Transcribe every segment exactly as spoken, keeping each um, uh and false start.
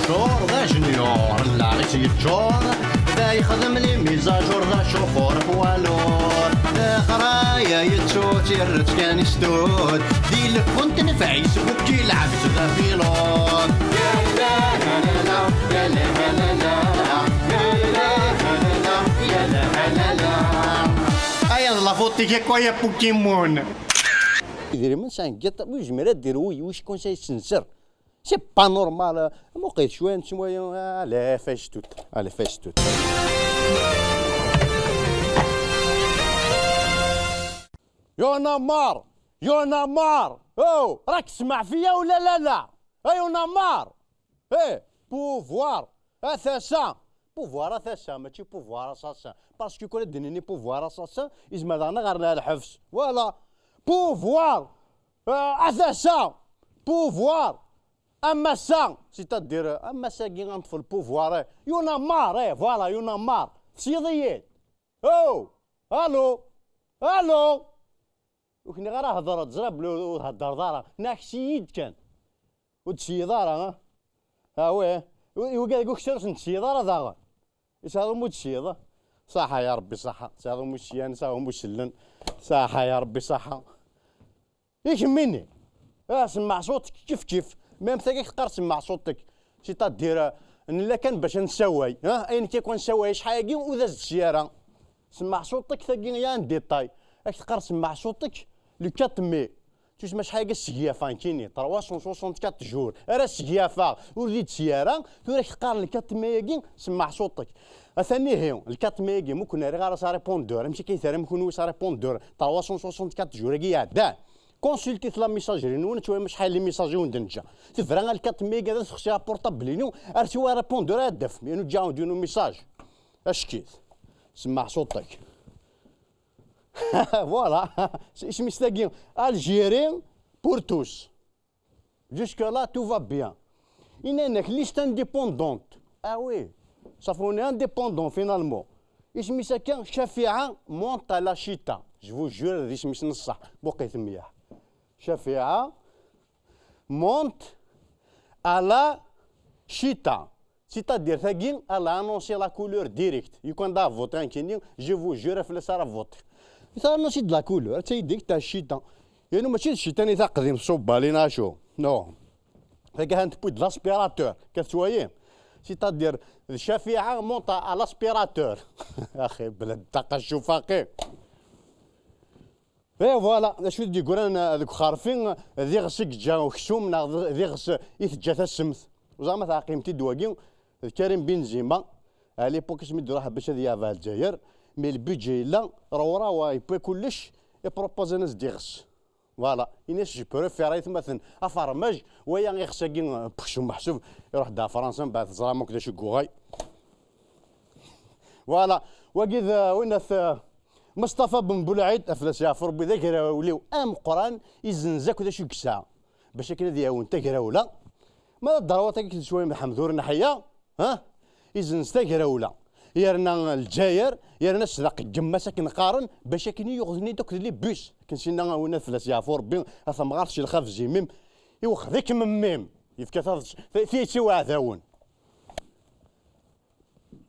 Jur d ajenyur, llaɣ-is yeččur, da yexdem les mises à jour d acufur poids lourd. Leqraya yettu-tt, yerra-tt kan i stud. Di lkun tenfeɛ-is, bukki lɛebd d apilud. Aya d la faute-ik akk, ay a Pokémon. Idrimen sɛan gaṭa, ur yezmir ad d-iru yiwet conseil sincère. C'est pas normal. Muqel cwiya n ttmaya. Allez, fais tout. Allez, fais tout. Y'en a marre. Y'en a marre. Oh, راك تسمع فيا ولا لا لا؟ Hey, y'en a marre. Hey, pouvoir. A tasa. Pouvoir a tasa, mačči pouvoir assassin. Parce que kra d-nini pouvoir assassin, izmer daɣen ad ɣer lḥebs. Voilà. Pouvoir. Euh, a tasa. Pouvoir. Amassa, c'est-à-dire, amassa-agi ad neṭṭef le pouvoir, eh. Y'en a marre, eh, voilà, y'en a marre. Tesyiḍ-iyi-d. Oh, allô, allô. Ur k-nniɣ ara hedreḍ, ẓriɣ belli ur theddreḍ ara. Nniɣ-ak syi-d kan. Ur d-tesyiḍ ara, ha? Ah ouais. I wigad-agi ur k-ttales ur d-tesyiḍ ara daɣen. Yesɛa umi d-tesyiḍ. Ṣaḥa ya Rebbi, ṣaḥa. Tesɛiḍ umi d-syan, tesɛiḍ umi d-sellen. Ṣaḥa ya Rebbi, ṣaḥa. I kemmini? Ah, semmeɛ ṣuṭ-ik, kif kif. Même tagi teqqar semmeɛ ṣuṭ-ik. C'est-à-dire, euh, nella kan bac ad nessaway, ha? Ayen kan nessaway acḥal-agi ur d as-d-tecci ara. Semmeɛ ṣuṭ-ik tagi ya un détail. Ak teqqar semmeɛ ṣuṭ-ik le quatre mai. Tusma acḥal-agi segyafa nekkini, trois cent soixante-quatre jours. Ara segyafa, ur d-ittsi ara, tura ak teqqar le quatre mai-agi, semmeɛ ṣuṭ-ik. Atan ihi, le quatre mai-agi, mu ken-rriɣ ara s répondeur, amek akka i terram kunwi s répondeur, trois cent soixante-quatre jours-agi iɛeddan. Consultit la messagerie-nwen, ad twalim acḥal n les messages i wen-d-neǧǧa. Tebra le quatre mai-agi ad texsi aportable-inu, ar siwa répondeur ad d-tafem, yernu ǧǧiɣ-awen-d yiwen n message. Ackit. Semmeɛ ṣuṭ-ik. Voilà. Isem-is tagi, Algérie pour tous. Jusque-là, tout va bien. Yenna-ak liste indépendante. Ah oui, ça fait on est indépendant finalement. Isem-is akka, Chafi'a monte à la chita. Je vous jure, d isem-is n ṣṣeḥ. Buqit mliḥ. Chafi'a monte à la chita. C'est-à-dire, tagi, elle a annoncé la couleur directe. Yukan da voter nekkini, je vous jure, fell-as ara voter. T'as annoncé de la couleur, c'est-à-dire que t'as chita. Yernu mačči d cciṭan i taqdim ṣubba lina acu. Non. Tagi han tewwi-d l'aspirateur, ka tettwalim. C'est-à-dire, Chafi'a monte à l'aspirateur. Axi, bla ddaqa ccufaqi. Et voilà, d acu i d-yeggran, euh, deg uxerfi, euh, d iɣes i yeǧǧa uksum, neɣ d, d iɣes i teǧǧa tasemt. Ur ẓriɣ ma teɛqilem-t-id wagi, d Karim Benzema, à l'époque asmi d-iruḥ bac ad yeɛbeɛ Lezzayer, mais le budget yella, Rawrawa yewwi kullec, ipropozen-as-d iɣes. Voilà, ini-as je préfère aytmaten afermaj, waya iɣes-agi, euh, n uksum meḥsub, iruḥ-d ɣer Fransa, mbeɛd teẓram akk d acu i yuɣal. Voilà, wagi d, euh, winat, euh, Mustafa Ben Bulɛid, ad fell-as yeɛfu Rebbi, d agrawliw ameqqran, izenz akk d acu i yesɛa. Bac akken ad iɛawen tagrawla. Ma d ddrewaṭ-agi i d-teswayem Ḥmed Ur Neḥya, ha? Izenz tagrawla. Yerna Lezzayer, yerna sdaq n yemma-s akken qqaren, bac akken i yuɣ-ten-id akk d les bus. Akken sinna winat fell-as yeɛfu Rebbi, a tamɣart celxaf zimim, iwexxer-ikem mmi-m. Yefka taḍ-, ti-, tiyet i uɛdawen.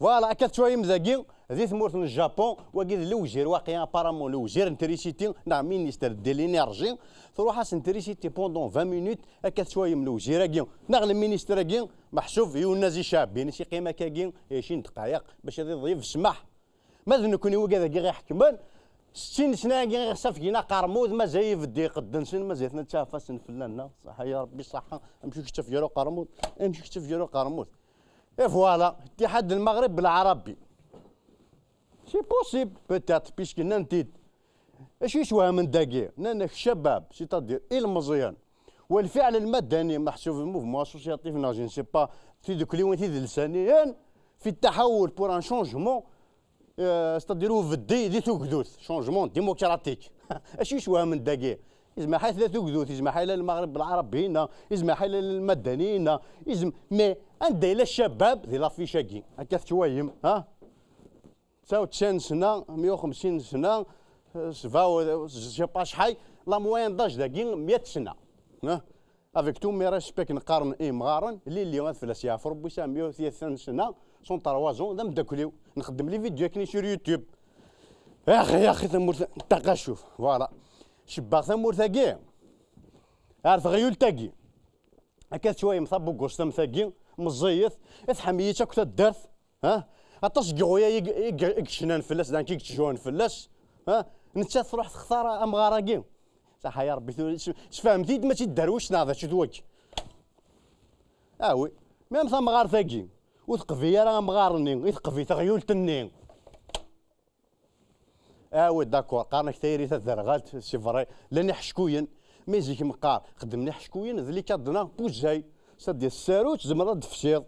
Voilà, akka tettwalim dagi, di tmurt n Japon, wagi d lewzir waqila, apparemment lewzir n trisiti, neɣ ministre de l'énergie, truḥ-as n trisiti pendant vingt minutes, akka tettwalim lewzir-agi, neɣ le ministre-agi, meḥsub yiwen n azi ceɛbi, nes yeqqim akkagi, ɛecrin dqayeq, bac ad iḍyeb ssmaḥ. Ma d nekni wigad-agi ɣ-iḥekmen, settin sna-agi ɣ-safgen aqermud, mazal ibeddi iqedden-nsen, mazal-ten ad ttɛafasen fell-aneɣ. Ṣaḥa ya Rebbi, ṣaḥa. Amek i k-ttafger uqermud? Amek i k-ttafger uqermud? Et voilà, اتحاد المغرب العربي. C'est possible, peut-être, puisque nnan-t-id. Acu yeswehmen dagi? Nnan-ak ccabab, c'est-à-dire ilmeẓyen, والفعل المدني, meḥsub le mouvement associatif, neɣ je ne sais pas, tidukliwin tidelsaniyin, في التحول pour un changement, euh, c'est-à-dire ubeddi di tugdut, changement démocratique. Acu yeswehmen dagi? Izmer ḥay tella tugdut, izmer ḥay la Lmeɣrib Lɛarabi-ina, izmer ḥay la Lmadani-ina, izm-, mais anda yella ccabab di l'affiche-agi? Akka tettwayem, ha? Tesɛa u tesɛin sna, meyya u xemsin sna, sebɛa u, je sais pas acḥal, la moyenne d'âge dagi, meyya sna. Ha? Avec tous mes respects, akken qqaren imɣaren, Lili, ad fell-as yeɛfu Rebbi, sɛiɣ meyya u tlatin sna, cent trois ans, d ameddakel-iw. Nxeddem les vidéos akken sur YouTube. Axi, axi, tamurt n Taqacuf. Voilà. Cebbaɣ tamurt-agi ar teɣyult-agi. Akka tettwayem tabugust am tagi, meẓẓiyet, tḥemmel-itt akk taddart. Ha? Aṭas n yiɣuya i, i, i yecnan fell-as, d nekk i yettjuhun fell-as. Ha? Nettat truḥ textar amɣar-agi. Saḥa ya Rebbi, tura s-, sefhem-t-id, mačči d dderwic neɣ d acu d wagi. Ah oui. Même tamɣart-agi, ur teqbi ara amɣar-nni, i teqbi teɣyult-nni. Ah oui, d'accord, qqaren-ak tayri taderɣalt, c'est vrai, llan iḥeckuyen. Mais zik meqqar, xedmen iḥeckuyen d les cadenas pusey. C'est-à-dire, tessaru, tzemreḍ ad d-tefsiḍ.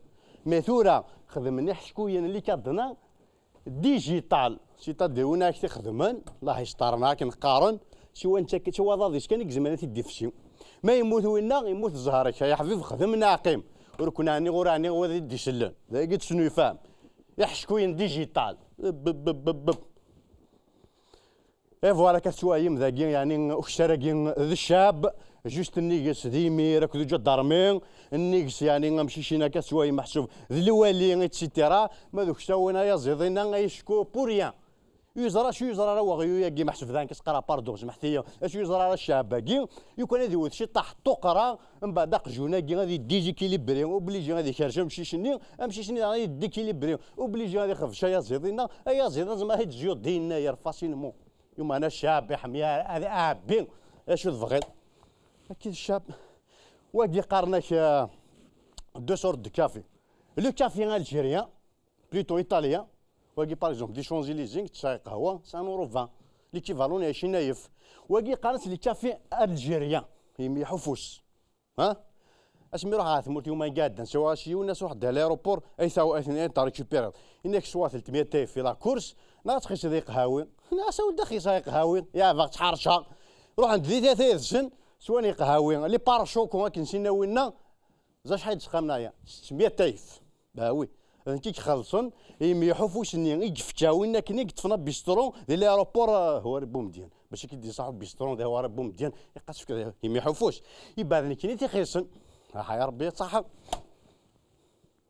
Mais tura, xedmen iḥeckuyen les cadenas digital, c'est-à-dire win ara k-t-ixedmen, Allah yesṭer, neɣ akken qqaren, siwa netta, siwa aḍad-is kan i izemren ad t-id-ifsi. Ma yemmut winna, yemmut zzher-ik, ay aḥbib, xdem neɣ qqim. Ur ken-ɛniɣ, ur ɛniɣ wid i d-isellen. D ayagi i d-tesnuyfam. Iḥeckuyen digital. Beb, beb, beb, beb. Et voilà, akka tettwayem dagi, yeɛni, ukessar-agi d ccab, juste nnig-s d imir akked uǧadarmi, nnig-s, yeɛni, amcic-in akka tettwayem meḥsub d lwali, et cetera. Ma d ukessar-win ayaziḍ-inna, ay acku pour rien. Ur yeẓra acu yeẓra ara weɣyul-agi, meḥsub d nekk i s-qqareɣ pardon, smeḥt-iyi, acu yeẓra ara ccɛeb-agi, yukan ad iwet ciṭṭaḥ ṭṭuqra, mbeɛd aqjun-agi ad yeddizikilibri, obligé ad ikerrec amcic-nni, amcic-nni daɣen ad yeddikilibri, obligé ad ixbec ayaziḍ-inna, ayaziḍ-a zemreɣ ad t-id-zjuɣ d yennayer facilement. Yumeɛna ccɛeb iḥemmel ad iɛebbi acu tebɣiḍ. Akka d ccɛeb. Wagi qqaren-ak, euh, deux sortes de café. Le café algérien, plutôt italien. Wagi, par exemple, des Champs-Élysées, tesɛa qahwa, c'est un euro vingt. L'équivalent n ɛecrin ayef. Wagi qqaren-as le café algérien, yemyeḥ ufus. Ha? Asmi ruḥeɣ ɣer tmurt yuma iɛeddan, sɛiɣ yiwen ass, ruḥ-d ɣer l'aéroport, ay taw-, ay ten-, ay ten-récupérer. Yenna-k swa telt meyya ayef i la course, neɣ ad txiseḍ iqhawi. Neɣ as-awi-d ad xiseɣ iqhawi, yeɛbeɣ ttḥerceɣ. Ruḥen-d di tata yid-sen, swan iqhawi. Les pare-chocs akken sin winna, d acḥal i d-sqamen aya? Sett meyya ayef. Bah oui. D nekk i ixellṣen, yemyeḥ ufus-nni i yefka win akken i yeṭṭfen abistron di l'aéroport, euh, Houari Boumediene. Bac i k-id-iṣaḥ ubistron di Houari Boumediene, iqqas fk-, yemyeḥ ufus. Yebɛed nekkini i t-ixellṣen. Aha ya Rebbi, ad ṣaḥeɣ.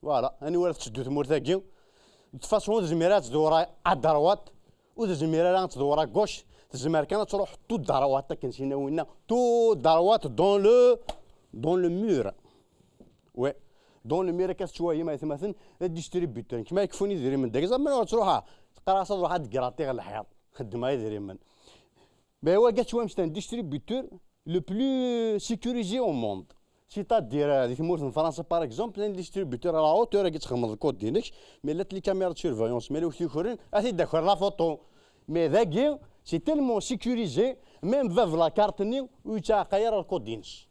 Voilà, anwa ara tetteddu tmurt-agi? De toute façon, ur tezmir ara ad tdewwer à droite, ur tezmir ara ad tdewwer à gauche, tezmer kan ad truḥ tout droit akken sin winna, tout droit dans le, dans le mur. Ouais. Dans le mur, akka tettwayem, ay atmaten, d distributeur. Nekk ma yekfun idrimen dagi, ẓer ma ad truḥ, teqqar-as ad ruḥ ad d-gratiɣ lḥiḍ. Xeddmeɣ idrimen. Mais wagi ad tettwayem, c'est un distributeur le plus sécurisé au monde. C'est-à-dire, euh, di tmurt n Fransa, par exemple, un distributeur à la hauteur, agi txedmeḍ le code-inek, mais llant les caméras de surveillance, mais llant tukrin, ad t-id-aker la photo. Mais dagi, c'est tellement sécurisé, même bab la carte-nni, ur yettɛaqay ara le code-ines.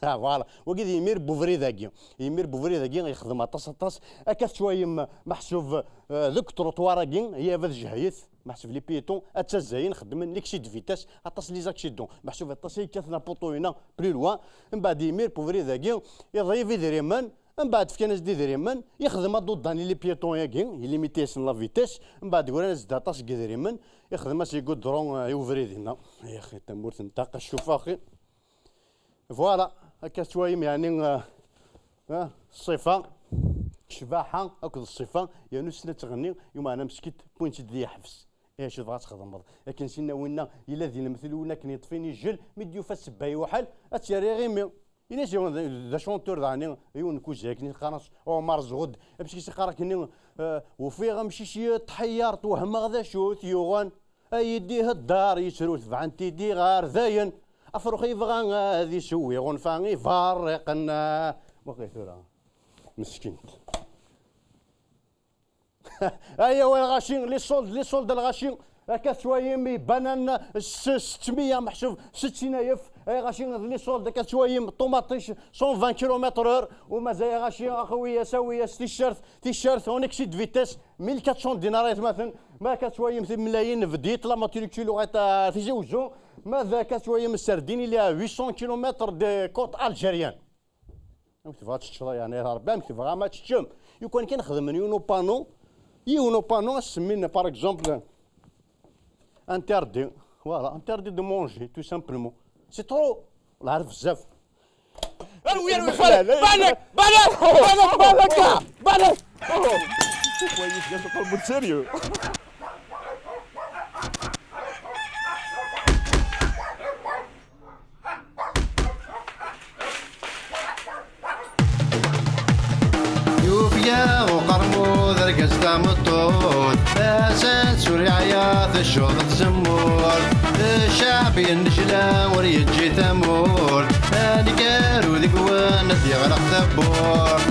Ah, voilà. Wagi d yimir n ubrid-agi. Yimir n ubrid-agi yexdem aṭas, aṭas. Akka tettwayem meḥsub, euh, deg trottoir-agi, yab ad jehlet, meḥsub les piétons, ad ttazzalen, xeddmen l'excès de vitesse, aṭas les accidents. Meḥsub aṭas ay yekkaten apuṭu-ina plus loin. Mbeɛd yimir n ubrid-agi, iḍeyb idrimen, mbeɛd fkan-as-d idrimen, yexdem aduḍan i les piétons-agi, ilimiti-asen la vitesse, mbeɛd gran-as-d aṭas n yidrimen, yexdem-as igudron, euh, i ubrid-ina. Ay axi, tamurt n Taqacuf, axi. Voilà, akka tettwayem, yeɛni, euh, euh, ṣṣifa, ccbaḥa akked ṣṣifa, yernu tessen ad tɣenni, yumeɛna meskint, wwin-tt-id di yeḥbes. Eh, acu tebɣa ad txedmeḍ? Akken sinna winna, yella di lemtel winna akken yeṭṭef inijjel, mi d-yufa ssebba yewḥel, ad tt-yerr iɣimi. Ini-as yiwen d, d achanteur daɣen, yiwen n kuza akken i qqaren-as Ɛumar Zɣud, amek i s-iqqar akken, euh, ufiɣ amcic yeṭḥeyyar, twehmeɣ d acu t-yuɣen. Ay d-ihedder, yettru tebɛent-id iɣerdayen. Afrux yebɣa ad isewwi ɣunfa iberriqen. Waqil tura. Meskint. Ay, wa lɣaci, les soldes, les soldes, lɣaci. Akka tettwayem ibanan s-, settmiya meḥsub, settin ayef. Ay lɣaci, les soldes, akka tettwayem ṭumaṭic, cent vingt kilomètres heure. U mazal lɣaci, axawi-yas, awi-yas ticcert, ticcert, en excès de vitesse, mille quatre cents dinars, ay atmaten. Ma akka tettwayem timlayin, bdiet la matricule uɣet, euh, Tizi Uzzu. Ma d akka tettwayem serdin, il y a huit cents kilomètres de côte algérienne. Amek tebɣa ad teččeḍ, yeɛni, a Rebbi, amek tebɣam ad teččem? Yukan kan xedmen yiwen upanu, yiwen upanu, ad semmin, par exemple, interdit. Voilà, interdit de manger, tout simplement. C'est trop. Lɛerf bezzaf. Aru, aru, balak, balak, balak, balak, balak, ah, balak. Oh. Kayif, gars, uqermud sérieux. Yufeg-aɣ uqermud, argaz tameṭṭut, tasa tessuryaɛya, teccuḍ tzemmurt. Ccɛeb yennejla, ur yeǧǧi tamurt. Aneggaru deg-wen ad d-yeɣleq tawwurt.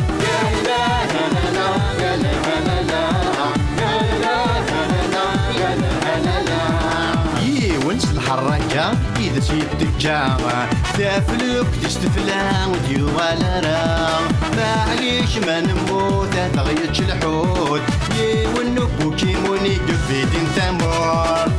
Yiwen s lḥerraka i d as-yetteǧǧa, taflukt-is tefla ur d-yuɣal ara. Maɛlic ma nemmut ad aɣ-yečč lḥut, yiwen n ubukimun i yebidin tamurt.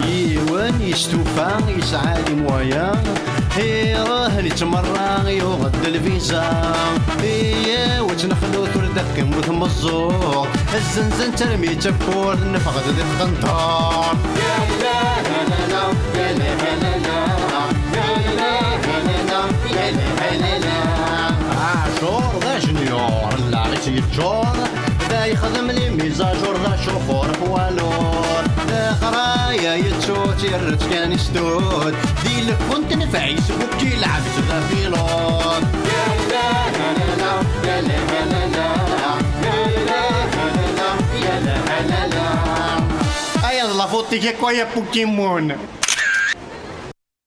Yiwen yestufa yesɛa les moyens, iruḥ yettmerra, yuɣ-d lviza. Iyaw ad tt-nexlut ur d-teqqim tmeẓẓuɣt, zzenzen-tt armi d tawwurt, neffeɣ-d di tqenṭert. Ɛacur d ajenyur, lɛis yeččur, da yexdem les mises à jour, d acufur poids lourd. Leqraya yettu-tt, yerra-tt kan i sdud, di lkunt n Facebook yelɛeb-tt d apilud. Aya d la faute-ik akk, ay a Pokémon.